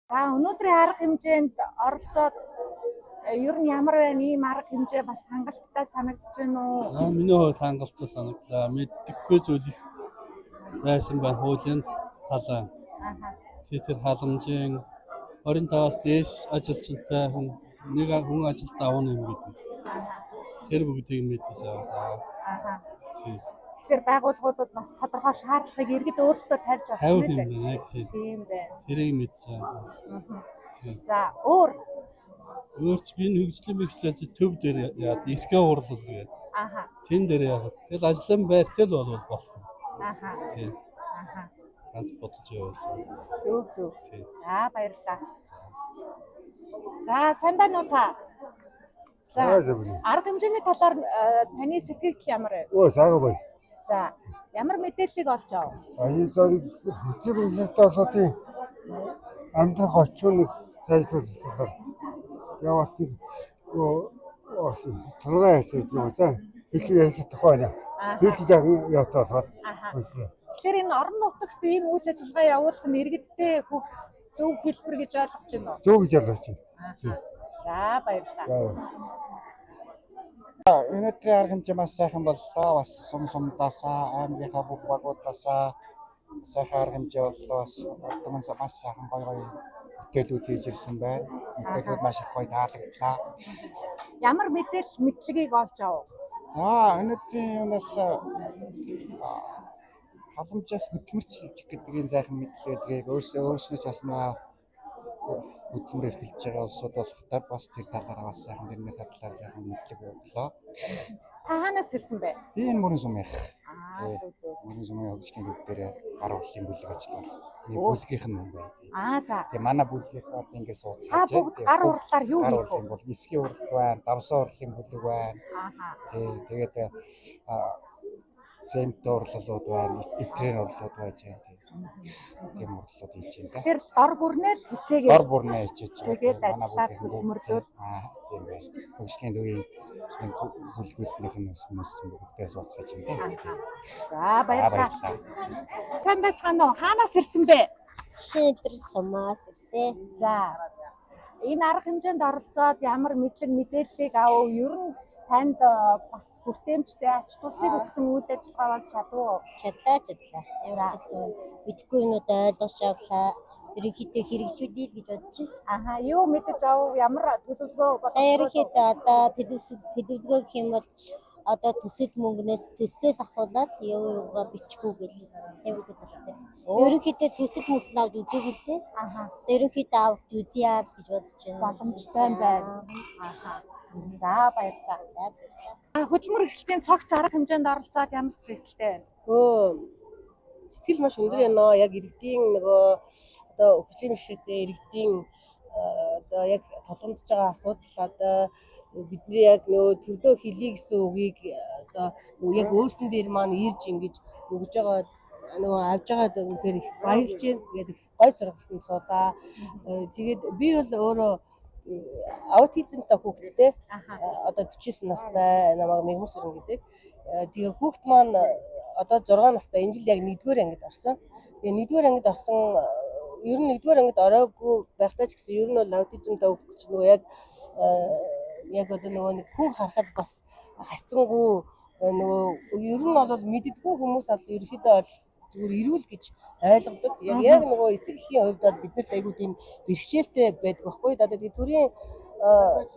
За, өнөөдрийн арга хэмжээнд оролцоод ер нь ямар байна, ийм арга хэмжээ бас хангалттай санагдаж байна уу? Аа, миний хувьд хангалттай санагдлаа. Мэддэггүй зүйл их байсан байна хуулийн талаа. Тэр халамжийн 25-аас дээш ажилчинтай хүн нэг хүн ажилд авна юм гэдэг. Тэр бүгдийг мэдэж авлаа. Тий. Тэгэхээр байгууллагуудад бас тодорхой шаардлагыг иргэд өөрсдөө тавьж авах 50 юм юм байна. байна яг тий. Тийм байна. Тэрийг мэдэж авлаа. Тий. За, өөр Өөр ч би энэ хөгжлийн бэрхшээлч төв дээр яад эсгээ урлал гэдэг. Тэн дээр яад. Тэгэл ажлын байртай л болвол болох юм. Тий. Ганц бодож явуул. Зөв, зөв. Тий. За, баярлалаа. За, сайн байна уу та? За, Аа, сайн байна. арга хэмжээний талаар таны сэтгэгдэл ямар вэ? Оо, сайхан байна. За, ямар мэдээллийг олж авав? Аны зэрэг хөтөлбөр бэрхшээлтэй улсуудын амьдрах орчныг сайжруулах талаар яа бас нэг бас тулгай яасан юм сайн хэлж яасан тухай байна. Хэлж жаахан явтаа болохоор. Баярлалаа. Тэгэхээр энэ орон нутагт ийм үйл ажиллагаа явуулах нь иргэдтэй хөх зөв хэлбэр гэж ойлгож байна уу? Зөв гэж ойлгож байна. Аха. За, баярлалаа. За. Өнөөдрийн арга хэмжээ маш сайхан боллоо. Бас сум сумдаасаа, аймгийнхаа бүх багуудаасаа сайхан арга хэмжээ боллоо. Бас урдман маш сайхан гоё гоё бүтээлүүд хийж ирсэн байна. Бүтээлүүд маш их гоё таалагдлаа. Ямар мэдээлэл мэдлэгийг олж авав? За, өнөөдрийн юунаас халамжаас хөдөлмөрч шилжих гэдгийн сайхан мэдлэгийг өөрсдөө өөрснөө ч бас наа хөдөлмөр эрхэлж байгаа улсууд болохоор бас тэр талаараа бас сайхан тэрний талаар сайхан мэдлэг өглөө. Та хаанаас ирсэн бэ? Би энэ мөрөн сум их. Аа, зөв, зөв. Мөрөн сумын хөгжлийн төв дээр гар урлалын бүлэг ажиллавал нэг бүлгийнх нь хүн байна. Аа, за. Тэгээ манай бүлгийнх одоо ингэ сууцгааж Та бүгд гар урлалаар юу гар хийх вэ? урлалын бол эсгийн урлал байна, давсан урлалын бүлэг байна. Тий, тэгээд цемент урлалууд байна, этрийн урлалууд байж байна. Тийм урлалууд хийж байна да. Тэгэхээр дор бүрнээ л хичээгээл Дор бүрнээ хичээж хичээгээл байгаа. ажиллаад Манай бүлгийн хөдөлмөрлөөл. Аа, тийм байна. Хөгжлийн төвийн нэг бүлгүүднийх нь хүмүүс бүгдээ сууцгааж байна да. За, баярлалаа. Баярлалаа. Сайн байцгаана уу? Хаанаас ирсэн бэ? Шинэдэр сумаас ирсэн. За. Энэ арга хэмжээнд оролцоод ямар мэдлэг мэдээллийг авав? Ер нь танд бас хүртээмжтэй ач тусыг өгсөн үйл ажиллагаа болж чадав уу? Чадлаа, чадлаа. Ямар ч гэсэн мэдэхгүй юмнууд ойлгож авлаа. Ерөнхийдөө хэрэгжүүлэе л гэж бодож байна. Аха, юу мэдэж авав? Ямар төлөвлөгөө боловсруулав? Ерөнхийдөө одоо төлөвлөгөө гэх юм бол одоо төсөл мөнгнөөс төслөөс ахуулаад юу юугаа бичихүү гэл тийм үг тал дээр. Ерөнхийдөө төсөл мөсөл авч үзээгүй л дээ. Ерөнхийдөө авч үзье л гэж бодож байна. Боломжтой юм байна. Аха. За, баярлалаа. За, баярлалаа. Хөдөлмөр эрхлэлтийн цогц арга хэмжээнд оролцоод ямар сэтгэлтэй байна? Өө, сэтгэл маш өндөр байна. Яг иргэдийн нөгөө одоо хөгжлийн бэрхшээлтэй иргэдийн одоо яг тулгамдж байгаа асуудал, одоо бидний яг нөгөө төрдөө хэлье гэсэн үгийг одоо нөгөө яг өөрсөн дээр маань ирж ингэж өгж байгаа, нөгөө авж байгаа үнэхээр их баярлж байна. Тэгээд их гой сургалтанд суулаа. Тэгээд би бол өөрөө аутизмтай хүүхэдтэй, одоо 49 настай, намайг Мэгмэс сүрэн гэдэг. Тэгээ хүүхэд маань одоо 6 настай, энэ жил яг 1-р ангид орсон. Тэгээ 1-р ангид орсон, ер нь 1-р ангид ороогүй байхдаа ч гэсэн ер нь бол аутизмтай хүүхэд чинь нөгөө яг одоо нөгөө нэг хүн харахад бас харьцангуй нөгөө ер нь бол мэддэггүй хүмүүс бол ерөнхийдөө бол зүгээр эрүүл гэж ойлгодог. Яг нөгөө эцэг эхийн хувьд бол биднэрт айгүй тийм бэрхшээлтэй байдаг байхгүй. Одоо тэгээ төрийн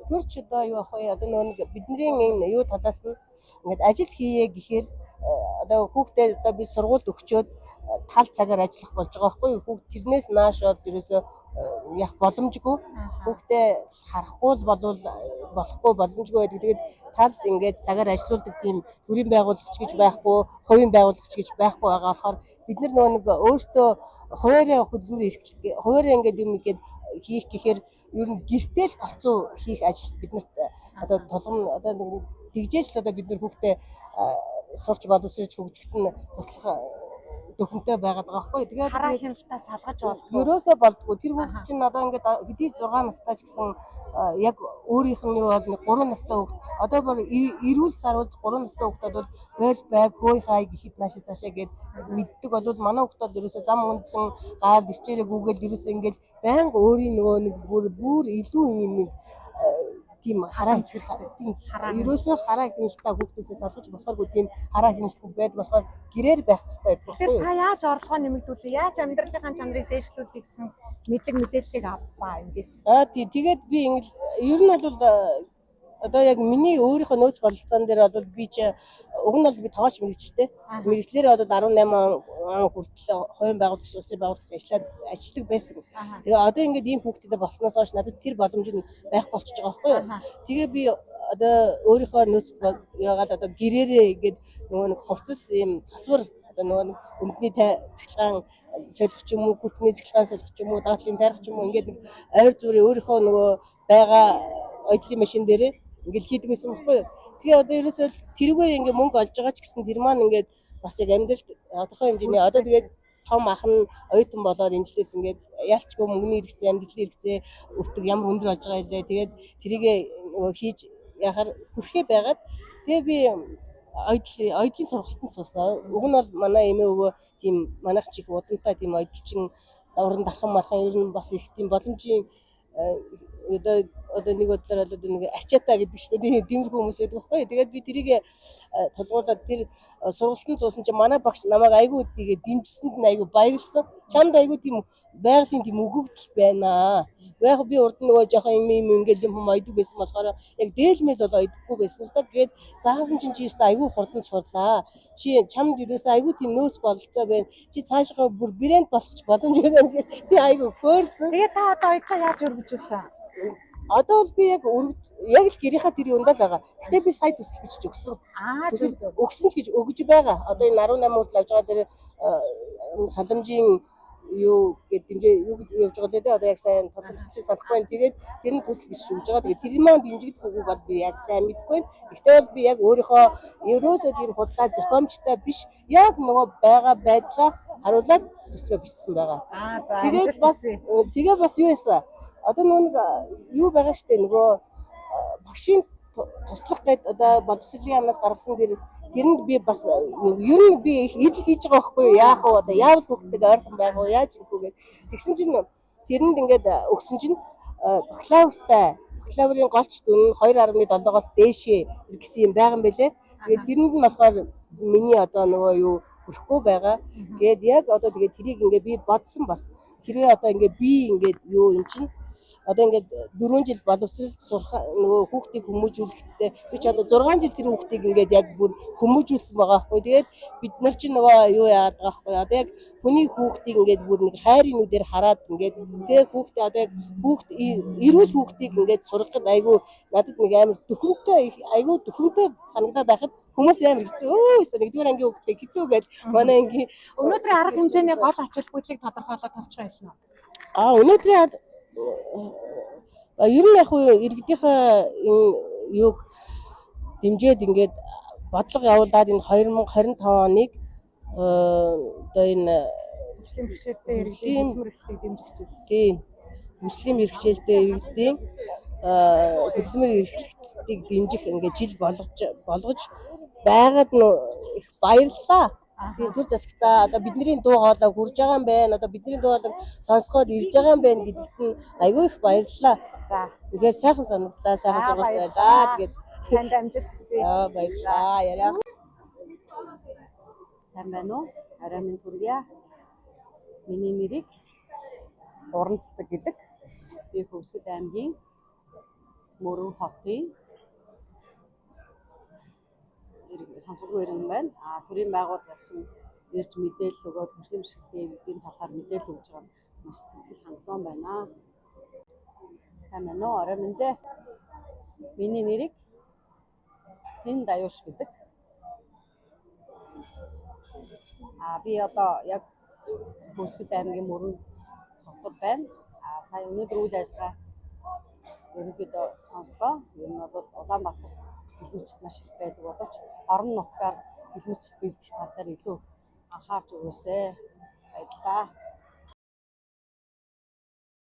төрч одоо юу ах вэ? Одоо нөгөө нэг бидний энэ юу талаас нь ингээд ажил хийе гэхээр одоо хүүхдээ одоо би сургуульд өгчөөд тал цагаар ажиллах болж байгаа байхгүй юу? Хүүхд тэрнээс нааш бол ерөөсөө явах боломжгүй. Хүүхдээ харахгүй л болвол болохгүй, боломжгүй байдаг. Тэгээд тал ингээд цагаар ажилуулдаг тийм төрийн байгууллагч гэж байхгүй, хувийн байгууллагч гэж байхгүй байгаа болохоор бид нар нөгөө нэг өөртөө хуваараа хөдөлмөр эрхлэх, хуваараа ингээд юм ингээд хийх гэхээр ер нь гэртээ л голцоо хийх ажил биднэрт одоо тулгам одоо нэг тэгжээж л одоо бид нар хүүхдээ сурч боловсрож хөгжихт нь туслах дөхөнтэй байгаад байгаа байхгүй. Тэгээд Хараа хяналтаа салгаж болдгоо. Ерөөсөө болдгоо. Тэр хүүхд чинь одоо ингээд хэдий 6 настай ч гэсэн яг өөрийнх нь юу бол нэг 3 настай хүүхд одоо бүр эрүүл саруулж 3 настай хүүхдэд бол бойл байг хөөй хай гэхэд наашаа цаашаа гээд мэддэг бол манай хүүхд бол ерөөсөө зам хүндлэн гаал ирчээрээ гүгээл ерөөсөө ингээд байнга өөрийн нөгөө нэг бүр бүр илүү юм юм тийм хараа тийм ерөөсөө хараа хяналтаа хүүхдээсээ салгаж болохооргүй тийм хараа хяналтгүй байдаг болохоор гэрээр байх хэрэгтэй байдаг Тэгэхээр байхгүй юу? та яаж орлогоо нэмэгдүүлэх, яаж амьдралынхаа чанарыг дээшлүүлэх гэсэн мэдлэг мэдээллийг авбаа эндээс. Аа тий, тэгээд би ингэл ер нь бол одоо яг миний өөрийнхөө нөөц бололцоон дээр бол би чи уг нь бол би тоогооч мэргэжлээ. Мэргэжлээрээ бол 18 он хүртэл хувийн байгуулагч, улсын байгуулагч ажиллаад ажилладаг байсан. Тэгээ одоо ингээд ийм хүүхдэд болсноос хойш надад тэр боломж нь байхгүй болчихж байгаа байхгүй юу? Тэгээ би одоо өөрийнхөө нөөцд яагаад одоо гэрээрээ ингээд нөгөө нэг хувцас ийм засвар одоо нөгөө нэг өмдний цахилгаан солих ч юм уу, гүртний цахилгаан солих ч юм уу, даатлын тайрах ч юм уу ингээд нэг ойр зүрийн өөрийнхөө нөгөө байгаа оёдлын машин дээрээ ингээд хийдэг байсан байхгүй юу. Тэгээ одоо ерөөсөө л тэрүүгээр ингээд мөнгө олж байгаа ч гэсэн тэр маань ингээд бас яг амьдралд тодорхой хэмжээний одоо тэгээд том ах нь оюутан болоод энэ жилээс ингээд ялчгүй мөнгөний хэрэгцээ, амьдралын хэрэгцээ өртөг ямар өндөр болж байгаа илээ. Тэгээд тэрийг нөгөө хийж яхаар хүрхээ байгаад тэгээ би оёдлын сургалтанд суусан. Уг нь бол манай эмээ өвөө тийм манайх чих удамтай тийм оёдлчин уран дархан мархан ер нь бас их тийм боломжийн одоо нэг бодлоор бол одоо нэг ачаата гэдэг чинь тийм тиймэрхүү хүмүүс байдаг байхгүй. Тэгээд би тэрийг тулгуурлаад тэр сургалтанд суусан чинь манай багш намайг айгүй тэгээ дэмжсэнд нь айгүй баярлсан. Чамд айгүй тийм байгалийн тийм өгөгдөл байна. Яг би урд нь нөгөө жоохон юм юм ингээл юм ойдог байсан болохоор яг дээлмэл бол ойдоггүй байсан л да. Тэгээд заасан чинь чи өстө айгүй хурдан сурлаа. Чи чамд ерөөсөө айгүй тийм нөөц бололцоо байна. Чи цаашгаа бүр брэнд болох ч боломж байна гэж би айгүй хөөрсөн. Тэгээ та одоо оюутлаа яаж өргөжүүлсэн? Одоо бол би яг яг л гэрийнхаа тэр юундаа л байгаа. Гэтэ би сая төсөл бичиж өгсөн. Аа Төсөл зөв зөв. өгсөн ч гэж өгж байгаа. Одоо энэ 18 хүртэл авж байгаа тэр халамжийн юу гэд дэмжээ юу гэж явж байгаа лээ дээ. Одоо яг сайн тулгамсч санахгүй байна. Тэгээд тэр нь төсөл бичиж өгж байгаа. Тэгээд тэр маань дэмжигдэх үгүйг бол би яг сайн мэдэхгүй байна. Гэхдээ бол би яг өөрийнхөө ерөөсөө тийм худлаа зохиомжтой биш. Яг нөгөө байгаа байдлаа харуулаад төслөө бичсэн байгаа. Аа за. Тэгээд бас тэгээ бас юу байсан? Одоо нөгөө нэг юу байгаа штэ нөгөө багшийн туслах гээд одоо боловсролын яамнаас гаргасан тэр тэрэнд би бас ер нь би их ижил хийж байгаа байхгүй юу? Яах вэ? Одоо яавал хүүхдэд ойрхон байх вэ? Яаж ийх вэ гэд тэгсэн чинь тэрэнд ингээд өгсөн чинь бакалавртай бакалаврын голч дүн нь 2.7-оос дээшээ гэсэн юм байгаа юм байлээ. Тэгээд тэрэнд нь болохоор миний одоо нөгөө юу хүрэхгүй байгаа. Тэгээд яг одоо тэгээд тэрийг ингээд би бодсон бас хэрвээ одоо ингээд би ингээд юу юм чинь одоо ингээд 4 жил боловсрол сурах нөгөө хүүхдийг хүмүүжүүлэхдээ би ч одоо 6 жил тэр хүүхдийг ингээд яг бүр хүмүүжүүлсэн байгаа байхгүй. Тэгээд бид нар чинь нөгөө юу яагаад байгаа байхгүй. Одоо яг хүний хүүхдийг ингээд бүр нэг хайрын нүдээр хараад ингээд тэгээ хүүхдээ одоо яг хүүхд эрүүл хүүхдийг ингээд сургахад айгүй надад нэг амар дөхөмтэй айгүй дөхөмтэй санагдаад байхад хүмүүс амар хэцүү. Өө өстө нэгдүгээр ангийн хүүхдээ хэцүү гэж манай ангийн Өнөөдрийн арга хэмжээний гол ач холбогдлыг тодорхойлоод тавьчих юм уу? А өнөөдрийн ер нь яг уу иргэдийнхээ юуг дэмжиж ингээд бодлого явуулаад энэ 2025 оныг одоо энэ Хөгжлийн бэрхшээлтэй иргэдийн хөдөлмөр эрхлэлийг дэмжих жил. Тийм. Хөгжлийн бэрхшээлтэй иргэдийн хөдөлмөр эрхлэлтийг дэмжих ингээд жил болгож байгаад нь их баярлалаа. Тийм төр засагтаа одоо бидний дуу хоолой хүрж байгаа юм байна. Одоо бидний дуу хоолойг сонсгоод ирж байгаа юм байна гэдэгт нь айгүй их баярлалаа. За. Тэгэхээр сайхан санагдлаа, сайхан За, сургалт баярлалаа. байлаа. Тэгээд Танд амжилт хүсье. За баярлалаа. Яриа. Сайн байна уу? Орой минь хүргье. Миний нэрийг Уран цэцэг гэдэг. Би Хөвсгөл аймгийн Мөрөн хотын сонсголгүй иргэн байна. А төрийн байгууллага явсан ирж мэдээлэл өгөөд хөгжлийн бэрхшээлтэй иргэдийн талаар мэдээлэл өгж байгаа нь маш сэтгэл хангалуун байна. Сайн байна уу? Орой минь дээ. Миний нэрийг Сэн Даюш гэдэг. А би одоо яг Хөвсгөл аймгийн Мөрөн хотод байна. А сая өнөөдөр үйл ажиллагаа ерөнхийдөө сонслоо. Ер нь бол Улаанбаатарт хэлмэрчд маш их байдаг боловч орон нутгаар хэлмэрчд бэлдэх тал дээр илүү Анхаарч өгөөсэй. Баярлалаа.